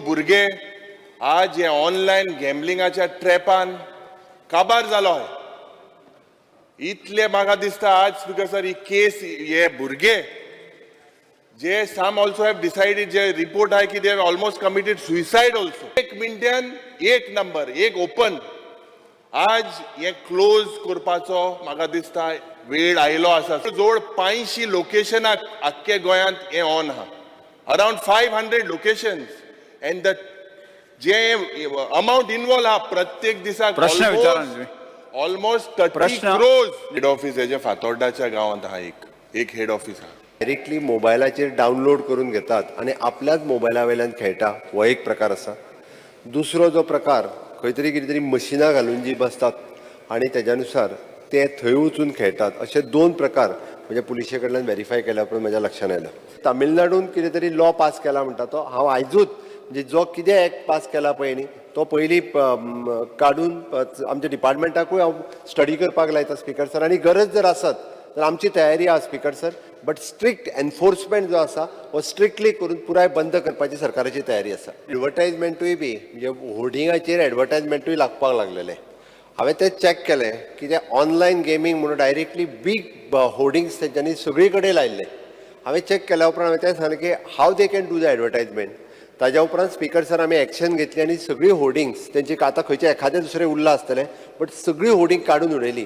भुरगे आज हे ऑनलायन गॅम्बलिंगाच्या ट्रॅपान काबार जालो आहे. इतले म्हाका दिसता आज, स्पीकर सर, ही केस हे भुरगे जे some also have decided, J report आहे की they almost committed suicide also. एक मिनटान एक नंबर एक ओपन, आज हे क्लोज करपाचो म्हाका दिसता वेळ आयलो आसा. जवळ 500 लोकेशनाक आख्खे गोंयांत हें ऑन आहा, around 500 locations, and the J amount involve आहा प्रत्येक दिसाक प्रश्न विचारा न्ही. ऑलमोस्ट 30 प्रश्न- क्रोर्स. हेड ऑफिस हेजे फातोर्डाच्या गांवांत आहा, एक एक हेड ऑफिस आहा. डायरेक्टली मोबायलाचेर डावनलोड करून घेतात आनी आपल्याच मोबायला वयल्यान खेळटा, हो एक प्रकार आसा. दुसरो जो प्रकार, खंय तरी कितें तरी मशिनां घालून जी बसतात आनी तेज्या नुसार ते थंय वचून खेळटात, अशे दोन प्रकार म्हणजे पुलिशे कडल्यान वेरीफाय केल्या उपरांत म्हज्या लक्षात आयला. तामिळनाडून कितें तरी लॉ पास केला म्हणटा तो हांव आयजूच, म्हणजे जो कितें एक्ट पास केला पळय न्ही, तो पयलीं काडून आमच्या डिपार्टमेंटाकूय हांव स्टडी करपाक लायता, स्पीकर सर. आनी गरज जर आसत तर आमची तयारी आसा, speaker sir, but strict enforcement जो आसा हो स्ट्रिक्टली करून पुराय बंद करपाची सरकाराची तयारी आसा. एडवर्टायजमेंटूय बी, म्हणजे होर्डिंगाचेर एडवर्टायजमेंटूय लागपाक लागलेले. हांवें तें चॅक केलें की ते ऑनलायन गेमींग म्हणून डायरेक्टली बीग होर्डिंग्स तेंच्यांनी सगळी कडेन लायल्ले. हांवें चॅक केल्या उपरांत हांवें तें सांगलें की how they can do the advertisement? ताज्या उपरांत, स्पीकर सर, आमी एक्शन घेतली आनी सगळी होर्डिंग्स तेंची, आतां खंयचे एखादें दुसरें उरलां आसतलें, बट सगळी होर्डिंग काडून उडयली.